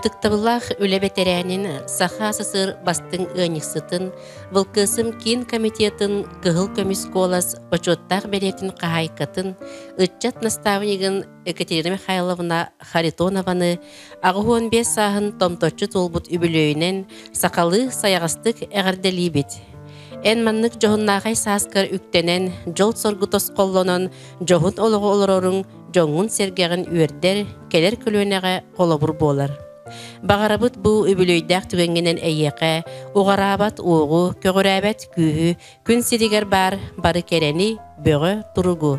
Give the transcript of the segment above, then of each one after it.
Ытыктабыллаах үлэ бэтэрээнин, Саха СССР бастыҥ ыанньыксытын, Былкыысым киин комитетын Кыһыл көмүс куолас бочуоттаах бэлиэтин хаһаайкатын, ыччат наставнигын Екатерина Михайловна Харитонованы 85 сааһын томточчу туолбут үбүлүөйүнэн сахалыы сайаҕастык эҕэрдэлиибит. Эн маннык дьоһуннаахай сааскар үктэнэн, дьол-соргу тосхоллонон, дьоһун олоҕу олороруҥ дьоҥҥун-сэргэҕин үөрдэр, кэлэр көлүөнэҕэ холобур буолар. Баҕарабыт бу үбүлүөйдээх түгэҥҥинэн эйиэхэ уҕараабат уоҕу, көҕүрээбэт күүһү, күн сиригэр баар бары кэрэни, бөҕө туругу,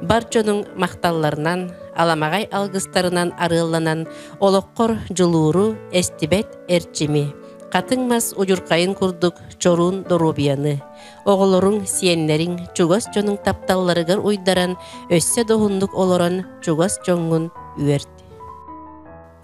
бар дьонуҥ махталларынан, аламаҕай алгыстарынан арыалланан олоххор дьулууру, эстибэт эрчими, хатыҥ мас удьурхайын курдук чоруун доруобуйаны, оҕолоруҥ, сиэннэриҥ, чугас дьонуҥ тапталларыгар уйдаран, өссө да уһуннук олорон чугас дьоҥҥун үөрт.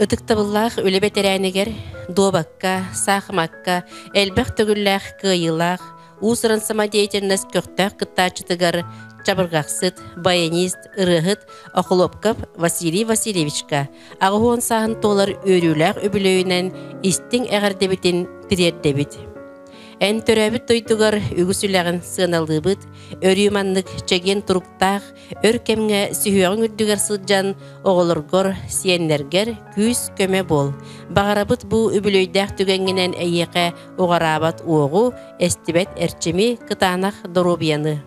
Ытыктабыллаах үлэ бэтэрээнигэр дуобакка, саахымакка элбэх төгүллээх кыайыылаах, уус-уран самодеятельность көхтөөх кыттааччытыгар чабырҕахсыт, баянист, ырыаһыт Охлопков Василий Васильевичка 80 сааһын туолар үөрүүлээх үбүлүөйүнэн истиҥ эҕэрдэбитин тириэрдэбит. Эн төрөөбүт дойдугар үгүс үлэҕин сыаналыыбыт, өрүү маннык чэгиэн туруктаах, өр кэмҥэ сүһүөҕүҥ үрдүгэр сылдьан оҕолоргор, сиэннэргэр күүс-көмө буол. Баҕарабыт бу үбүлүөйдээх түгэҥҥинэн эйиэхэ уҕараабат уоҕу, эстибэт эрчими, кытаанах доруобуйаны.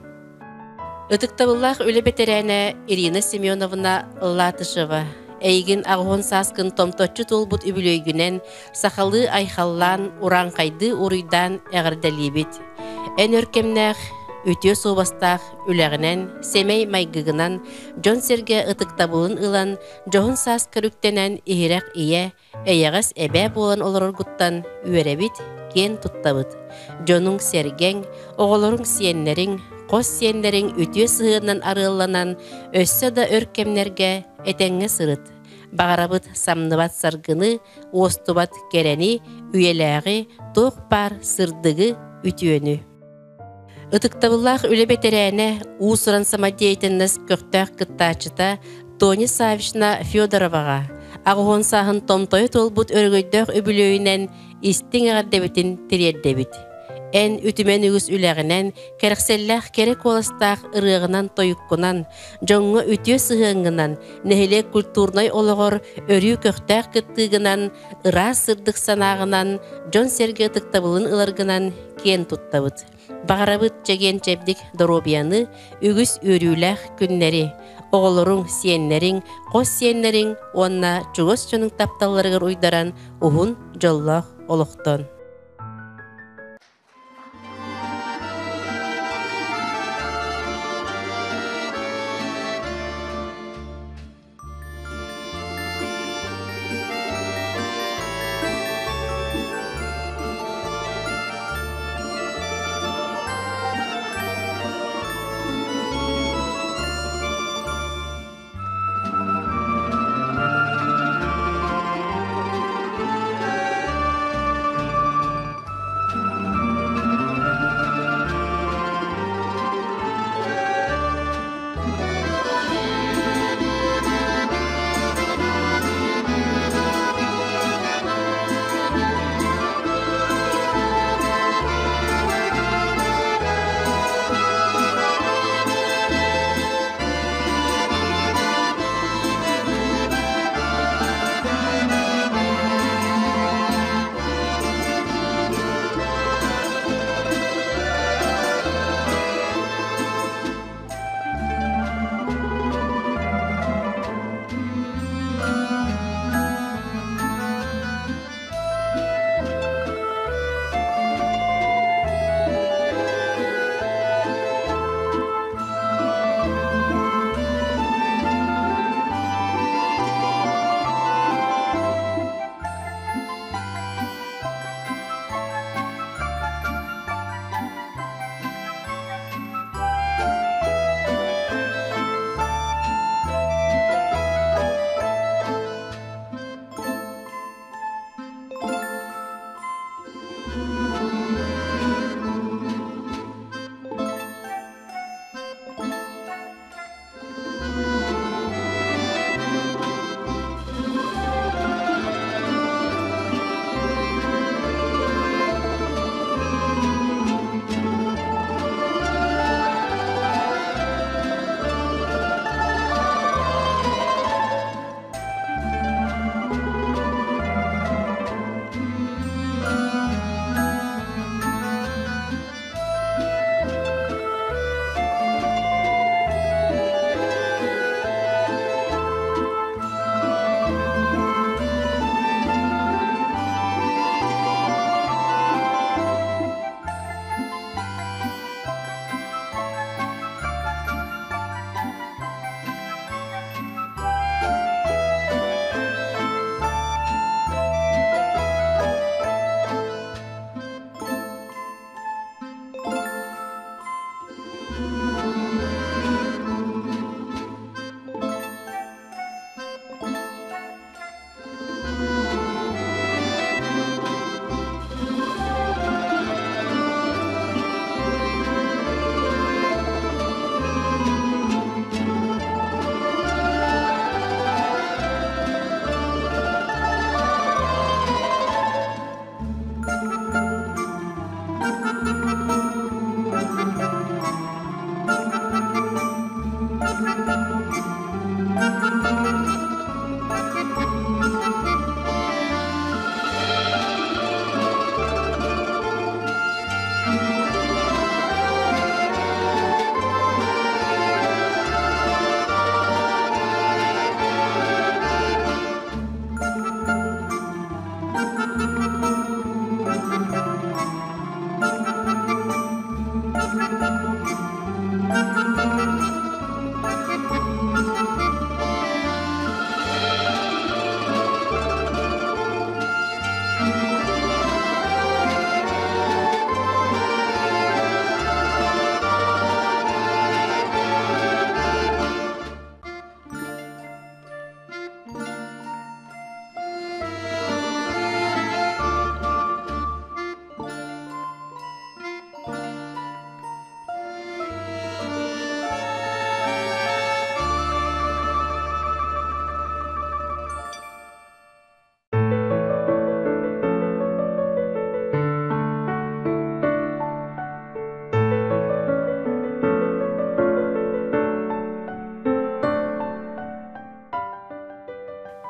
Ытыктабыллаах үлэ бэтэрээнэ Ирина Семеновна Латышева эйигин 80 сааскын томточчу туолбут үбүлүөйгүнэн сахалыы айхаллаан, урааҥхайдыы уруйдаан эҕэрдэлиибит. Эн өр кэмнээх, үтүө суобастаах үлэҕинэн, сэмэй майгыгынан дьон-сэргэ ытыктабылын ылан, дьоһун сааскар үктэнэн иһирэх ийэ, эйэҕэс эбээ буолан олороргуттан үөрэбит, киэн туттабыт. Дьонуҥ-сэргэҥ, оҕолоруҥ, сиэннэриҥ, хос сиэннэриҥ үтүө сыһыанынан арыалланан, өссө да өр кэмнэргэ этэҥҥэ сырыт. Баҕарабыт самныбат саргыны, уостубат кэрэни, үйэлээҕи, туох баар сырдыгы, үтүөнү. Ытыктабыллаах үлэ бэтэрээнэ, уус-уран самодеятельность көхтөөх кыттааччыта Тоня Савична Федороваҕа 80 сааһын томтойо туолбут өрөгөйдөөх үбүлүөйүнэн истиҥ эҕэрдэбитин тириэрдэбит. Эн үтүмэн үгүс үлэҕинэн, кэрэхсэллээх кэрэ куоластаах ырыаҕынан-тойуккунан, дьоҥҥо үтүө сыһыаҥҥынан, нэһилиэк культурнай олоҕор өрүү көхтөөх кыттыыгынан, ыраас сырдык санааҕынан, дьон-сэргэ ытыктабылын ыларгынан киэн туттабыт. Баҕарабыт чэгиэн-чэбдик доруобуйаны, үгүс үөрүүлээх күннэри, оҕолоруҥ, сиэннэриҥ, хос сиэннэриҥ уонна чугас дьонуҥ тапталларыгар уйдаран уһун дьоллоох олохтон.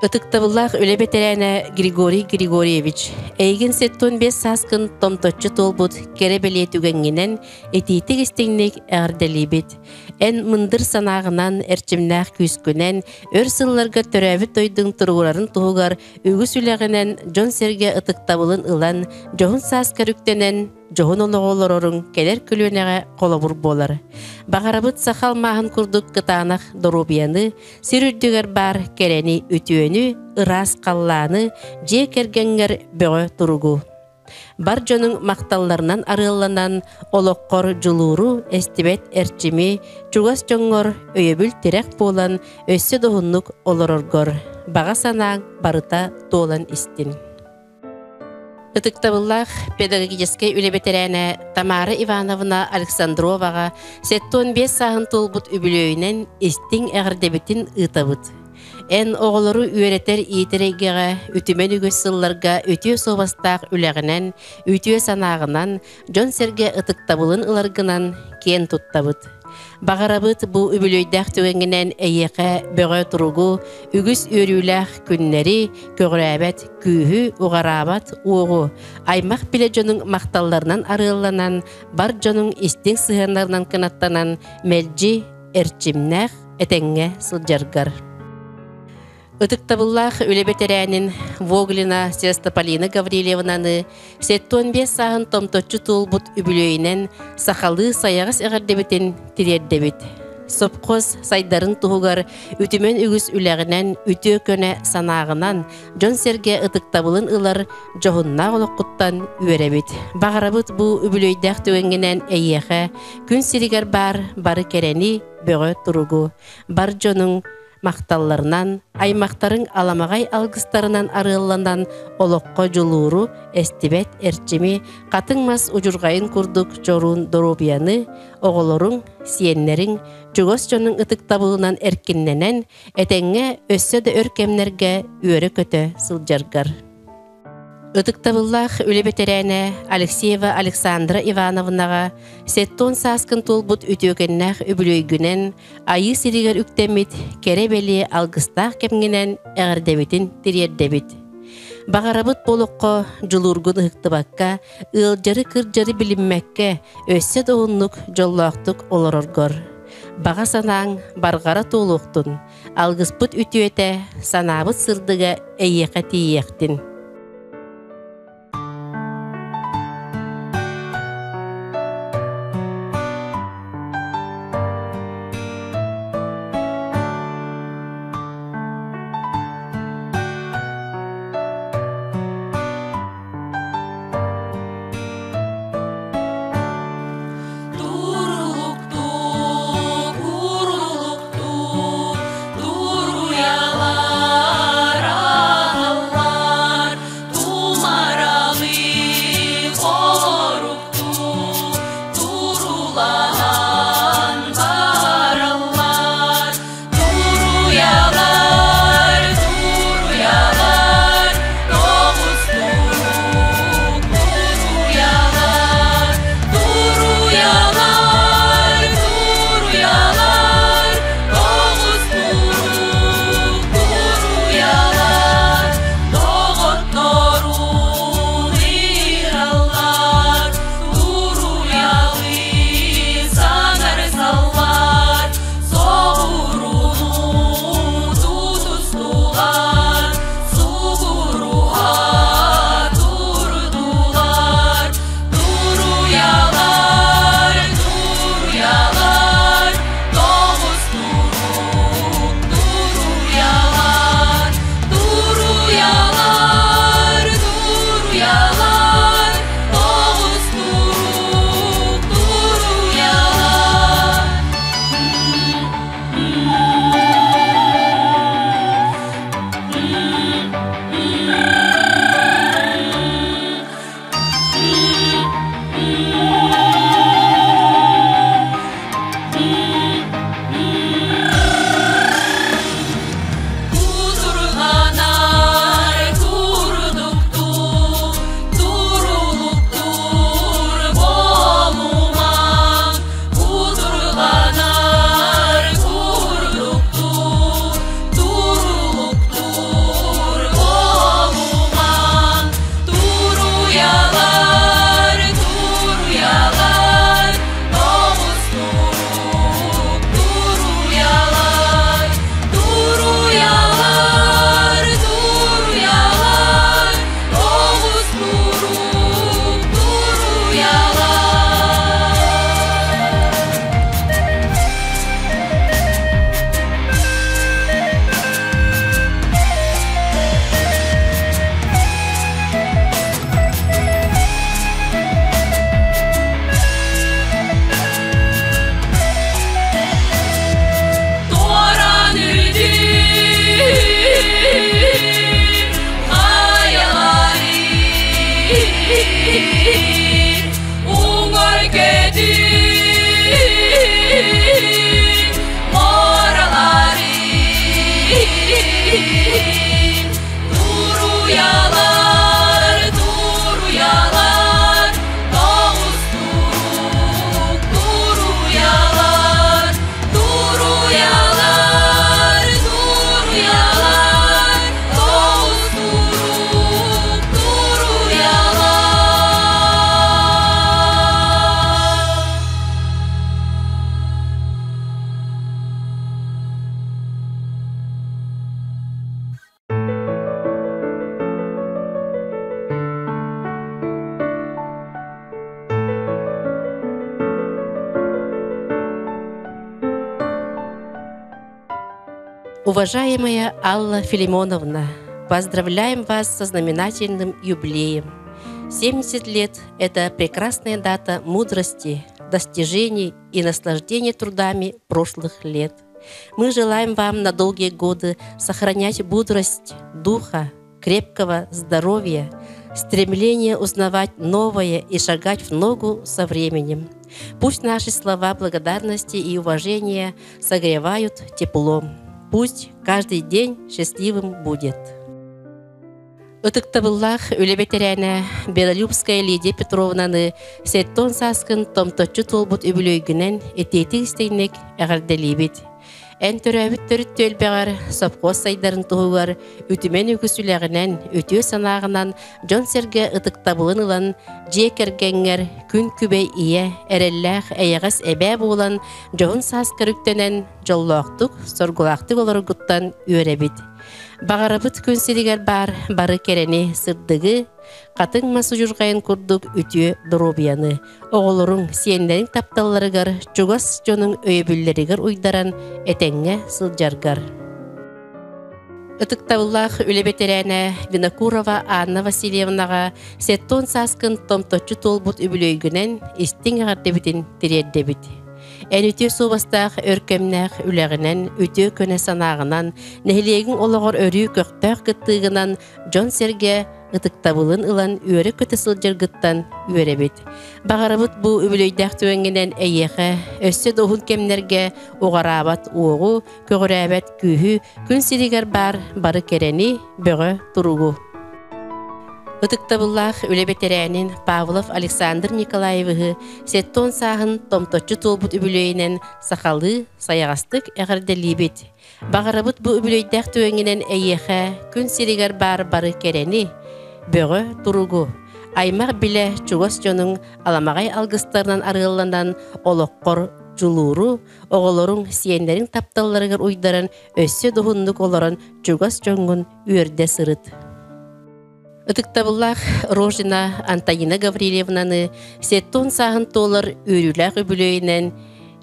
Ытыктабыллаах үлэ бэтэрээнэ Григорий Григорьевич, эйигин 75 сааскын томточчу туолбут кэрэ бэлиэ түгэҥҥинэн итиитик-истиҥник эҕэрдэлиибит. Эн мындыр санааҕынан, эрчимнээх күүскүнэн, өр сылларга төрөөбүт дойдуҥ туругурарын туһугар үгүс үлэҕинэн дьон-сэргэ ытыктабылын ылан, дьоһун сааскар үктэнэн, дьоһун олоҕу олороруҥ кэлэр көлүөнэҕэ холобур буолар. Баҕарабыт саха алмааһын курдук кытаанах доруобуйаны, сир үрдүгэр баар кэрэни, үтүөнү, ыраас халлааны, дьиэ кэргэҥҥэр бөҕө туругу. Бар дьонуҥ махталларынан арыалланан, олоххор дьулууру, эстибэт эрчими, чугас дьоҥҥор өйөбүл-тирэх буолан, өссө доһуннук олороргор баҕа санааҥ барыта туолан истин. Ытыктабыллаах педагогическай үлэ бэтэрээнэ Тамара Ивановна Александроваҕа 75 сааһын туолбут үбүлүөйүнэн истиҥ эҕэрдэбитин ыытабыт. Эн оҕолору үөрэтэр-иитэр эйгэҕэ үтүмэн үгүс сылларга үтүө суобастаах үлэҕинэн, үтүө санааҕынан, дьон-сэргэ ытыктабылын ыларгынан киэн туттабыт. Баҕарабыт бу үбүлүөйдээх түгэҥҥинэн эйиэхэ бөҕө туругу, үгүс үөрүүлээх күннэри, көҕүрээбэт күүһү, уҕараабат уоҕу, аймах билэ дьонуҥ махталларынан арыалланан, бар дьонуҥ истиҥ сыһыаннарынан кынаттанан, мэлдьи эрчимнээх, этэҥҥэ сылдьаргар. Ытыктабыллаах үлэ бэтэрээнин Воглина Сестополина Гаврильевнаны 75 сааһын томточчу туолбут үбүлүөйүнэн сахалыы сайаҕас эҕэрдэбитин тириэрдэбит. Сопхуос сайдарын туһугар үтүмэн үгүс үлэҕинэн, үтүө көнө санааҕынан дьон-сэргэ ытыктабылын ылар дьоһуннаах олоххуттан үөрэбит. Баҕарабыт бу үбүлүөйдээх түгэҥҥинэн эйиэхэ күн сиригэр баар бары кэрэни, бөҕө туругу, бар дьонуҥ махталларынан, аймахтарыҥ аламаҕай алгыстарынан арыалланан олоххо дьулууру, эстибэт эрчими, хатыҥ мас удьурҕайын курдук чоруун доруобуйаны, оҕолоруҥ, сиэннэриҥ, чугас дьонуҥ ытыктабылынан эркиннэнэн, этэҥҥэ өссө да өр кэмнэргэ үөрэ-көтө сылдьаргар. Ытыктабыллаах үлэ бэтэрээнэ Алексеева Александра Ивановнаҕа 70 сааскын туолбут үтүөкэннээх үбүлүөйгүнэн Айыы сиригэр үктэммит кэрэ-бэлиэ алгыстаах кэмҥинэн эҕэрдэбитин тириэрдэбит. Баҕарабыт бу олоххо дьулуургун ыһыктыбакка, ыалдьары-кырдьары билиммэккэ, өссө да уһуннук дьоллоохтук олороргор. Баҕа санааҥ барҕара туолуохтун, алгыспыт үтүөтэ, санаабыт сырдыга эйиэхэ тиийиэхтин. Туруялар, аһаллар. Уважаемая Алла Филимоновна, поздравляем вас со знаменательным юбилеем. 70 лет – это прекрасная дата мудрости, достижений и наслаждения трудами прошлых лет. Мы желаем вам на долгие годы сохранять бодрость духа, крепкого здоровья, стремление узнавать новое и шагать в ногу со временем. Пусть наши слова благодарности и уважения согревают теплом. Пусть каждый день счастливым будет. Ытыктабыллаах үлэ бэтэрээнэ Белолюбская Лидия Петровнаны сэттэ уон сааскын томточчу туолбут үбүлүөйгүнэн итиитик истиҥник эҕэрдэлиибит. Эн төрөөбүт төрүт түөлбэҕэр сопхуос сайдарын туһугар үтүмэн үгүс үлэҕинэн, үтүө санааҕынан дьон-сэргэ ытыктабылын ылан, дьиэ кэргэҥҥэр күн күбэй ийэ, эрэллээх, эйэҕэс эбээ буолан, дьоһун сааскар үктэнэн, дьоллоохтук, соргулаахтык олороргуттан үөрэбит. Баҕарабыт күн сиригэр баар бары кэрэни, сырдыгы, хатыҥ мас удьурҕайын курдук үтүө доруобуйаны, оҕолоруҥ, сиэннэриҥ тапталларыгар, чугас дьонуҥ өйөбүллэригэр уйдаран этэҥҥэ сылдьаргар. Ытыктабыллаах үлэ бэтэрээнэ Винокурова Анна Васильевнаҕа 70 сааскын томточчу туолбут үбүлүөйгүнэн истиҥ эҕэрдэбитин тириэрдэбит. Эн үтүө суобастаах өр кэмнээх үлэҕинэн, үтүө көнө санааҕынан, нэһилиэгиҥ олоҕор өрүү көхтөөх кыттыыгынан дьон-сэргэ ытыктабылын ылан үөрэ-көтө сылдьаргыттан үөрэбит. Баҕарабыт бу үбүлүөйдээх түгэҥҥинэн эйиэхэ өссө да уһун кэмнэргэ уҕараабат уоҕу, көҕүрээбэт күүһү, күн сиригэр баар бары кэрэни, бөҕө туругу. Ытыктабыллаах үлэ бэтэрээнин Павлов Александр Николаевиһы 70 сааһын томточчу туолбут үбүлүөйүнэн сахалыы сайаҕастык эҕэрдэлиибит. Баҕарабыт бу үбүлүөйдээх түгэҥҥинэн эйиэхэ күн сиригэр баар бары кэрэни, бөҕө туругу, аймах билэ чугас дьонуҥ аламаҕай алгыстарынан арыалланан олоххор дьулууру, оҕолоруҥ, сиэннэриҥ тапталларыгар уйдаран өссө дуһуннук олорон чугас дьоҥҥун үөрдэ сырыт. Ытыктабыллаах Рожина Антонина Гаврильевнаны 70 сааһын туолар үөрүүлээх үбүлүөйүнэн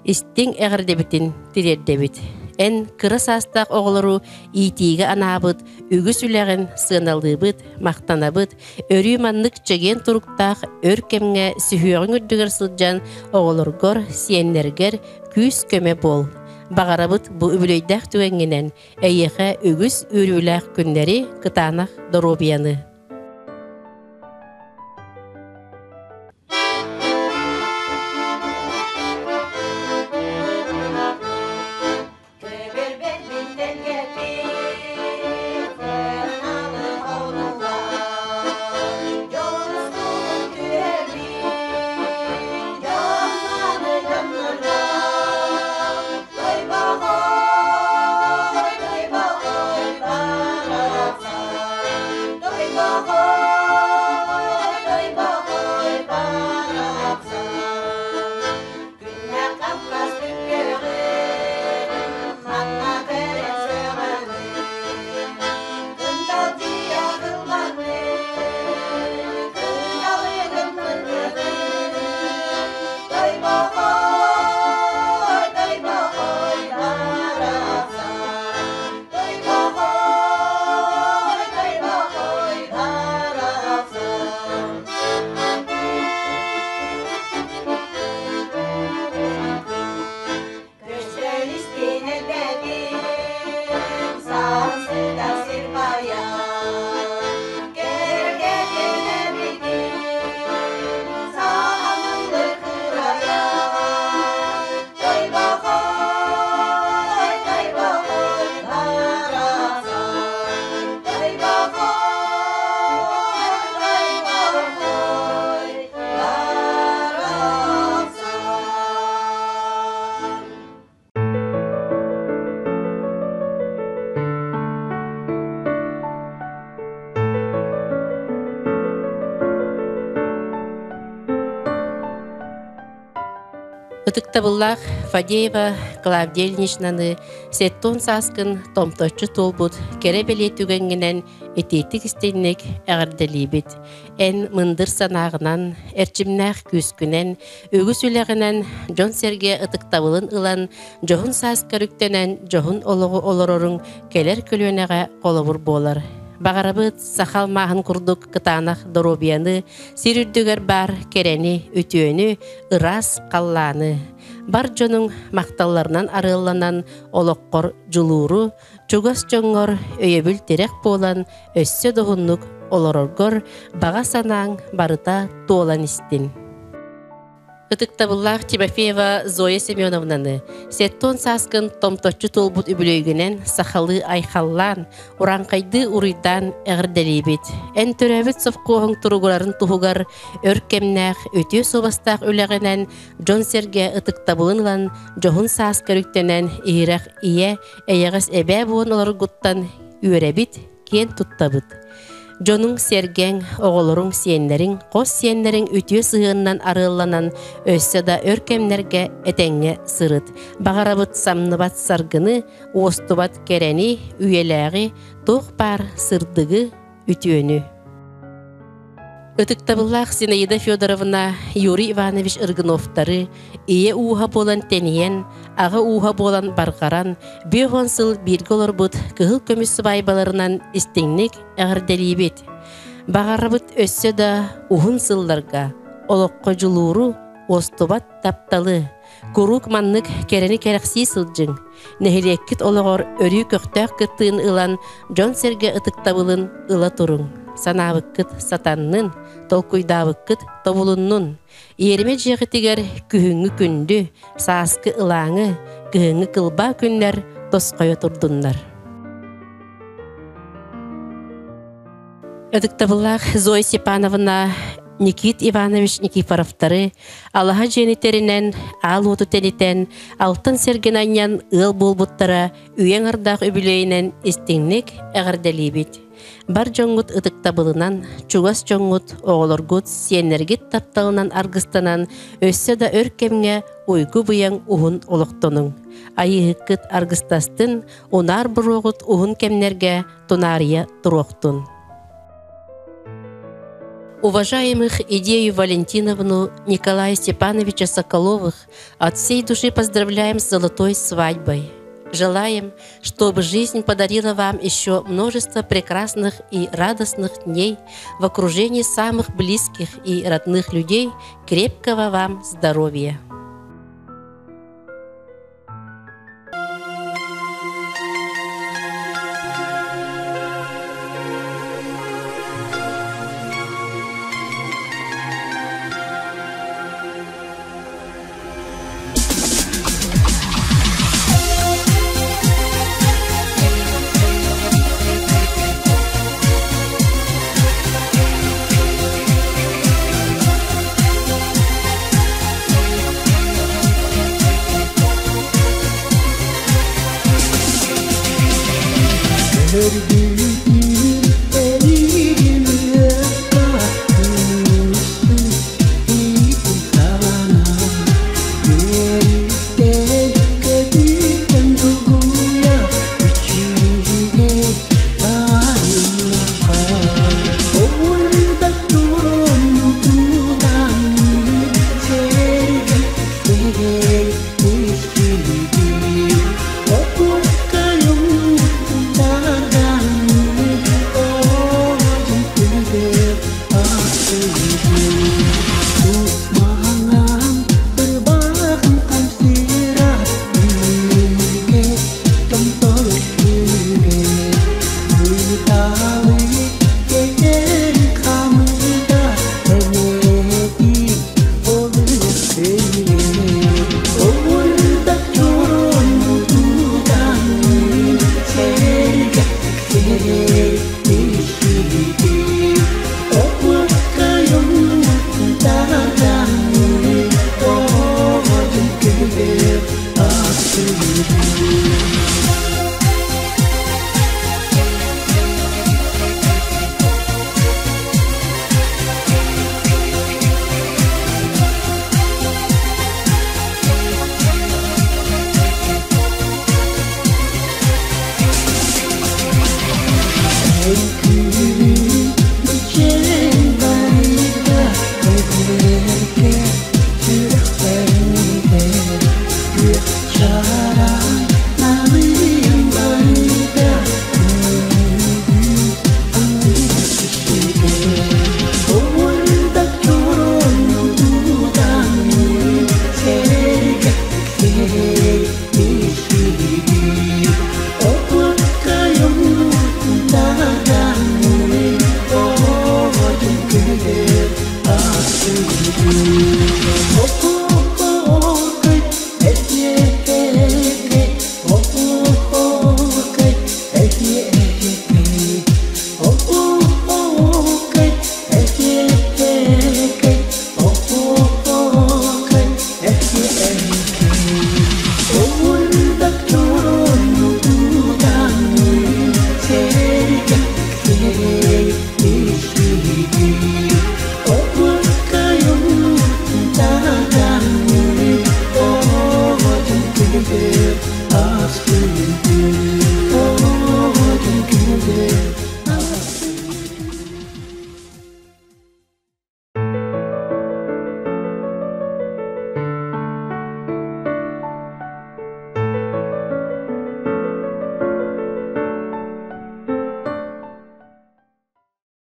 истиҥ эҕэрдэбитин тириэрдэбит. Эн кыра саастаах оҕолору иитиигэ анаабыт үгүс үлэҕин сыаналыыбыт, махтанабыт. Өрүү маннык чэгиэн туруктаах өр кэмҥэ сүһүөҕүҥ үрдүгэр сылдьан оҕолоргор, сиэннэргэр күүс-көмө буол. Баҕарабыт бу үбүлүөйдээх түгэҥҥинэн Эйиэхэ үгүс үөрүүлээх күннэри, кытаанах доруобуйаны! Ытыктабыллаах Фадеева Клавдия Ильиничнаны сеттон сааскын томточчу туолбут кэрэ бэлиэ түгэҥҥинэн итиитик истинник эҕэрдэлиибит. Эн мындыр санааҕынан, эрчимнээх күүскүнэн, үгүс үлэҕинэн дьон-сэргэ ытыктабылын ылан, дьоһун сааскар үктэнэн дьоһун олоҕу олороруҥ кэлэр көлүөнэҕэ холобур буолар. Баҕарабыт саха алмааһын курдук кытаанах доруобуйаны, сир үрдүгэр баар кэрэни, үтүөнү, ыраас халлааны, бар дьонуҥ махталларынан арыалланан олоххор дьулууру, чугас дьоҥҥор өйөбүл-тирэх буолан өссө доһуннук олороргор баҕа санааҥ барыта туолан истин. Ытыктабыллаах Тимофеева Зоя Семеновнаны сеттон сааскын томточчу туолбут үбүлүөйгүнэн сахалыы айхаллаан, урааҥхайдыы уруйдаан эҕэрдэлиибит. Эн төрөөбүт совхоһуҥ туругурарын туһугар өр кэмнээх, үтүө суобастаах үлэҕинэн дьон-сэргэ ытыктабылын ылан, дьоһун сааска үктэнэн, иһирэх ийэ, эйэҕэс эбээ буолан олоргуттан үөрэбит, киэн туттабыт. Дьонуҥ-сэргэҥ, оҕолоруҥ, сиэннэриҥ, хос сиэннэриҥ үтүө сыһыанынан арыалланан өссө да өр кэмнэргэ этэҥҥэ сырыт. Баҕарабыт самныбат саргыны, уостубат кэрэни, үйэлээҕи, туох баар сырдыгы, үтүөнү. Ытыктабыллаах Зинаида Федоровна, Юрий Иванович Рыгыновтары ийэ ууһа буолан тэнийэн, аҕа ууһа буолан барҕаран, 50 сыл бииргэ олорбут кыһыл көмүс сыбаайбаларынан истиҥник эҕэрдэлиибит. Баҕарабыт өссө да уһун сылларга олоххо дьулууру, уостубат тапталы, Куруук маннык кэрэни кэрэхсии сылдьыҥ. Нэһилиэккит олоҕор өрүү көхтөөх кыттыын ылан, дьон-сэргэ ытыктабылын ыла туруҥ. Санаабыккыт сатаннын, толкуйдаабыккыт тобулуннун. Иэримэ дьиэҕитигэр күһүҥҥү күндү, сааскы ылааҥы, кыһыҥҥы кылбаа күннэр тосхойо турдуннар. Ытыктабыллаах Зоя Степановна, Никит Иванович Никифоровтары алаһа дьиэни тэринэн, аал уоту тэнитэн, алтан сэргэн анньан ыал буолбуттара үйэҥ ардаах үбүлүөйүнэн истиҥник эҕэрдэлиибит. Бар дьоҥҥут ытыктабылынан, чугас дьоҥҥут, оҕолоргут, сиэннэргит тапталынан аргыстанан, өссө да өр кэмҥэ уйгу-быйаҥ уһун олохтонуҥ. Айыыһыккыт аргыстастын, унаар буруоҕут уһун кэмнэргэ тунаарыйа туруохтун. Уважаемых Идею Валентиновну Николая Степановича Соколовых от всей души поздравляем с золотой свадьбой. Желаем, чтобы жизнь подарила вам еще множество прекрасных и радостных дней в окружении самых близких и родных людей. Крепкого вам здоровья!